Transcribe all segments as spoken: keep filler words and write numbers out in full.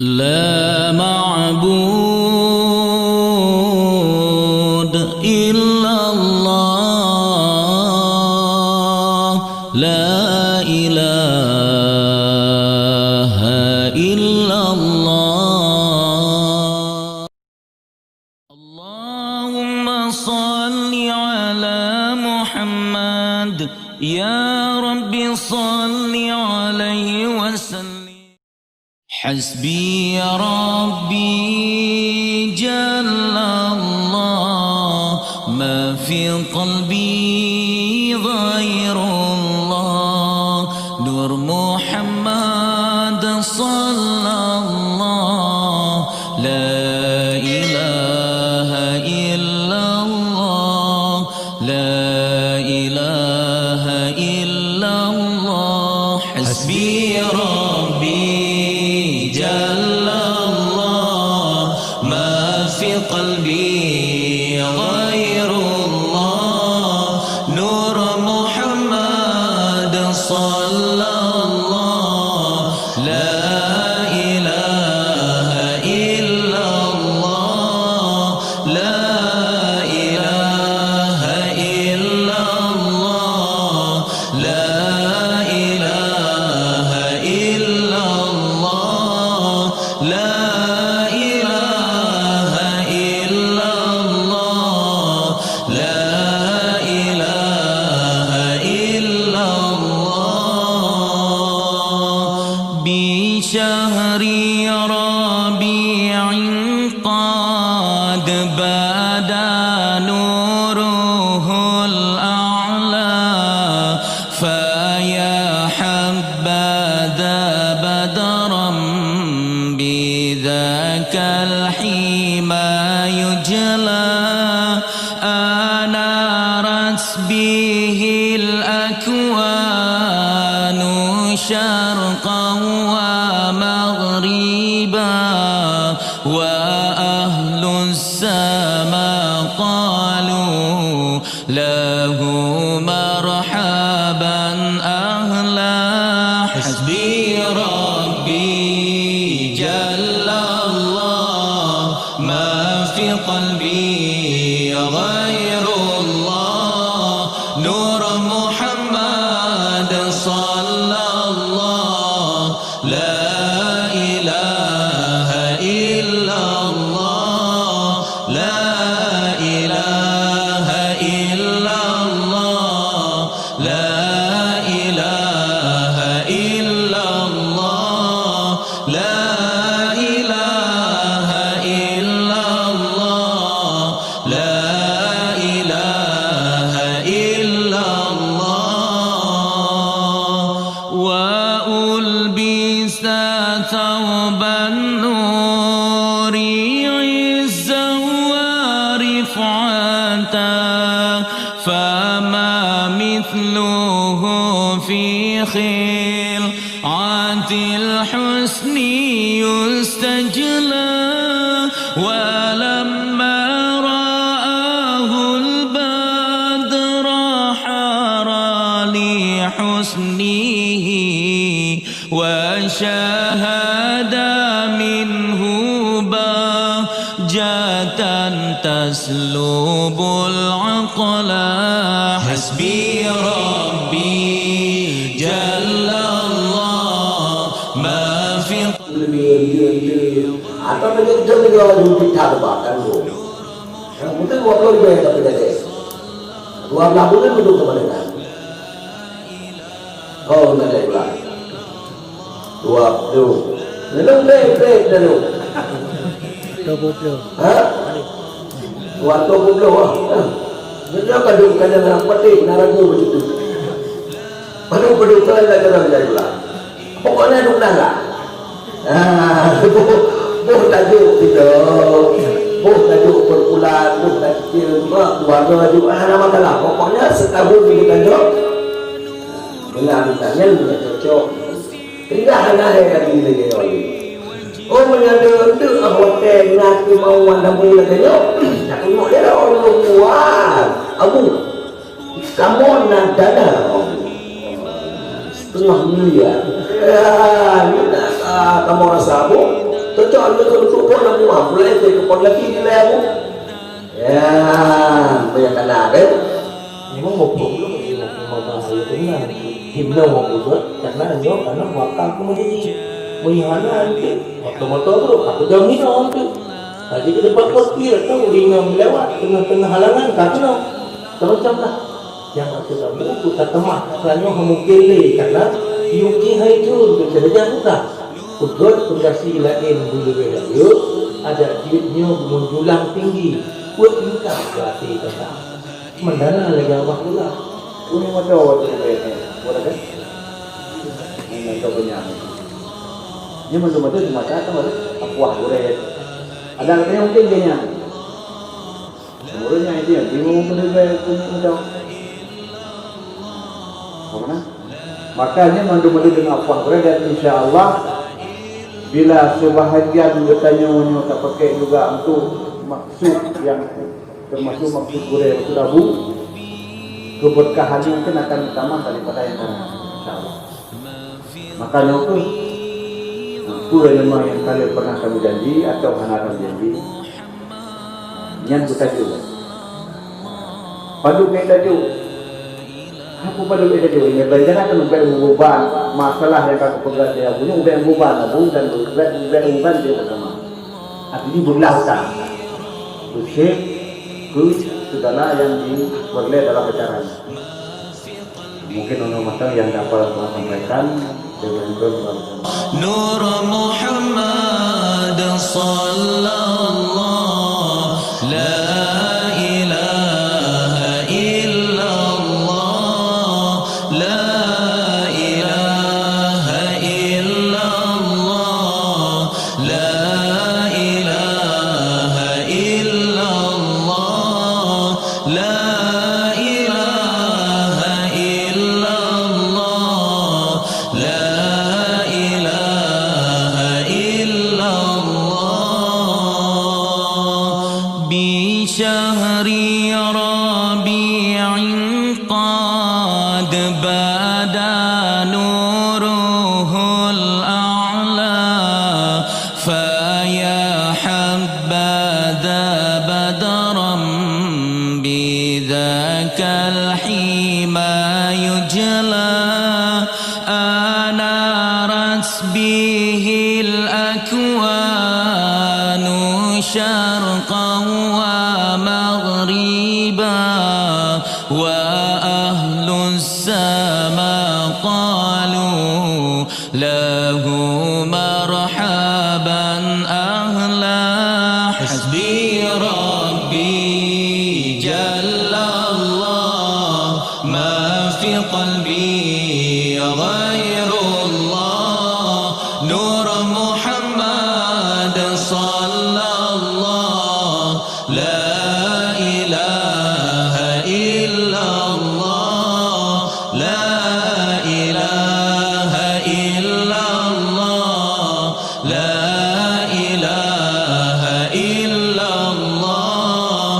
لا معبود إلا الله، لا إله إلا الله. اللهم صل على محمد، يا رب صل عليه وسلم. حسبي ربي جل الله، ما في قلبي غير الله، نور محمد صلى الله، لا إله إلا الله، لا إله إلا الله. حسبي ربي جل الله، ما في قلبي غير الله، نور محمد صلى الله، لا إله إلا الله، لا إله إلا الله، لا إله إلا الله، لا إله إلا الله، لا إله إلا الله. بشهر ربيع قد بدا نوره الأعلى، فيا حبذا بدرا بذاك الحمى يجلى، أنارت به الأكوان شرقا ومغربا، وأهل السما قالوا له مرحبا أهلا. حسبي ربي جل الله، ما في قلبي غير الله، نور محمد صلى الله، لا إله إلا الله، لا إله إلا الله، لا إله إلا الله، لا إله إلا الله، لا إله إلا الله. وألبس ثوب النور عزا ورفعة، فما مثله في خلعة الحسن يستجلى. ولما رآه البدر حار لحسنه، وشاهد منه بهجة تسلب العقل. حسبي ربي جل الله، ما في Atau meunyoe jeuet nyoe laju pih that bak kan, Bu. Mungkin dua puluh ribu yang dapat jadi. Dua belas bulan duduk kepala kan. Oh, nak jadi pula. Dua puluh. Lalu, beb, beb, lalu. Dua puluh. Ha? Dua puluh, ah. Nyoe ka duek ka jalan petik, na ragu begitu. Padum-padum kali nak jalan jai pula. Pokoknya duek dah lah. Ah, boh, boh tajuk kita. Boh tajuk perpuluhan, boh tajuk mak, keluarga juga, ah, nama kalah. Pokoknya setahun ni kita jawab. Benar, benar. Yang cocok. Indah hana hai lagi lagi lagi. Oh, meunyoe deuek ah watèe na keumauan lagèe nyoe, na keuneuk lé lôn buat. Abu, kamoe na dana, Abu. Setengah miliar. Ya, ni na, ah, kamoe rasa, Abu. Cocok leukeue untuk phon lam rumoh, mulai dari kepala laki di layar tu. Ya, banyak tanah kan? Memang bopong tu, memang bahaya benar. Himno mau buat, karena nyoh, karena wakaf tu menjadi. Menyana nanti, motor-motor tu, aku jauh hino tu. Tadi ke depan kau kira tu, ringan lewat, tengah-tengah halangan, tak kena. Macam-macam lah. Nyang maksud Abu, ku tateumah, tanyoe mungken lé, karena yuki hai thon keu keureuja mudah. Peugöt pondasi laén beu leubeh rayeuk, adak jeuet nyoe menjulang tinggi, peuet tingkat keu até teuka. Mendana lagèe Allah Taala. Uni moto tu lé, boleh kan? Ini moto punya. Ini moto-moto di mata tu, apuah boleh. Ada katanya mungkin dia nyan. Ureueng nyang ideal, bingung keu leubeh keu meudoh. Apa na? Makanya mandum-mandum dengan apa, dan insya Allah bila sebahagian geutanyoe nyoe tapakai juga untuk maksud yang termasuk maksud gurèe, maksud Abu, keberkahan nyoe kan akan bertambah daripada yang sekarang, insya Allah. Maka nyoe kheueh, peue nyang ka lheueh pernah kamoe janji atawa hana kamoe janji, nyan beutajoe. Padub bèk tajoe. Apa padub bèk tajoe? Nyan rencana kan bèk meubeban masalah nyang ka geupeugah di Abu nyoe, bèk meubeban Abu dan bèk, bèk meubeban dia bersama. Artinya, beulah utang. Beusép keu segala nyang jipeureulèe dalam acara nyoe. Mungkin ono masa yang dapat saya sampaikan dengan Nur Muhammad sallallahu, la ilaha illallah, la ilaha illallah, la ilaha illallah. La ilaha illallah, la ilaha illallah. Bi syahri Rabi'in qad bada nuruhul a'la. فيا حبذا بدرا بذاك الحمى يجلى. أنارت به الأكوان شرقا ومغربا، وأهل السماء قالوا له مرحبا أهلا. حسبي ربي جل الله، ما في قلبي غير الله، نور محمد صلى الله، لا إله إلا الله، لا إله إلا الله، لا إله إلا الله،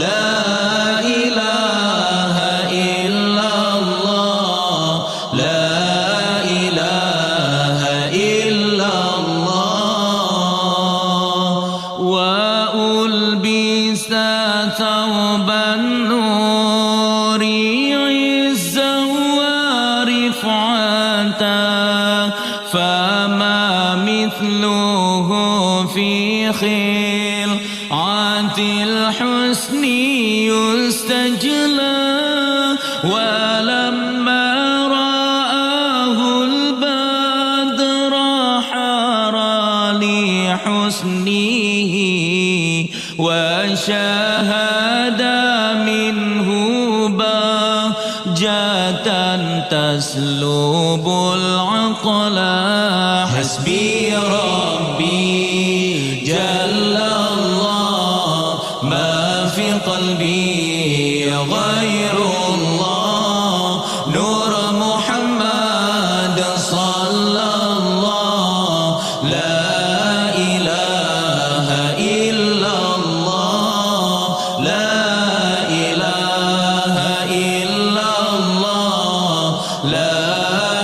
لا إله إلا الله، لا إله إلا الله. وألبس ثوب النور عزا ورفعة، فما مثله في خلعة الحسن يستجلى. ولما رآه البدر حار لحسنه، وشهد منه بهجة تسلب العقل. حسبي ربي جل الله، ما في قلبي غير الله، نور محمد صلى الله، لا إله إلا الله، لا إله إلا الله، لا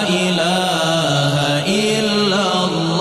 إله إلا الله.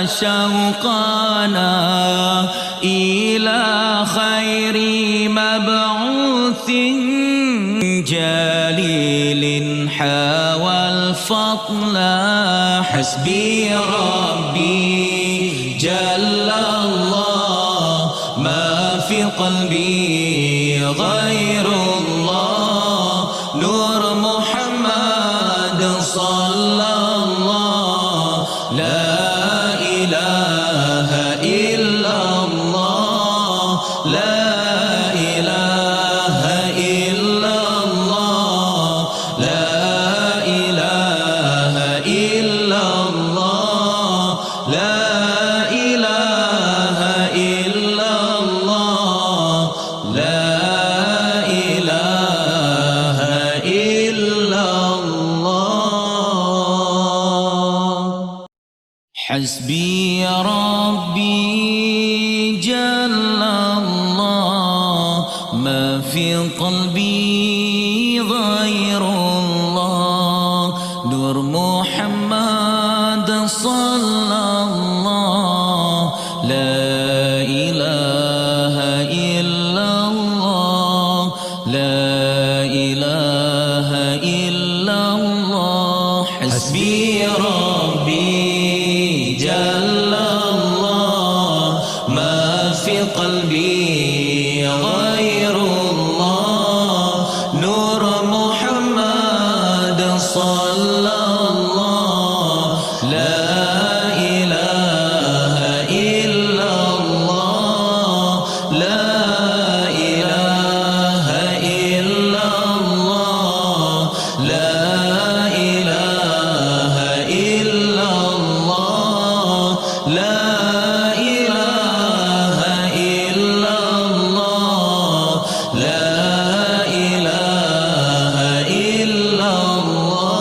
شوقنا إلى خير مبعوث جليل حوى الفضل. حسبي ربي جل الله، ما في قلبي غير الله، نور محمد صلى الله. لا إله إلا الله، لا إله إلا الله، لا إله إلا الله، لا إله إلا الله، لا إله إلا الله. حسبي ربي جل الله، ما في قلبي غير الله، نور محمد صلى الله. لا إله إلا الله، لا إله إلا الله. حسبي ربي جل الله، ما في قلبي غير الله، نور محمد صلى الله. لا إله إلا الله، لا إله إلا الله، لا إله إلا الله، لا إله إلا الله، لا إله إلا الله.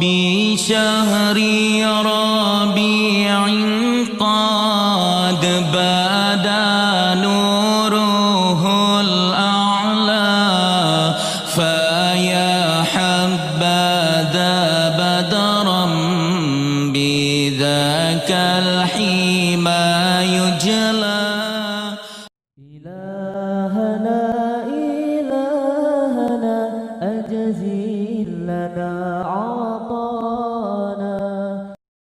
بشهر ربيع قد بدا نوره الأعلى، فيا حبذا بدرا بذاك الحمى يجلى.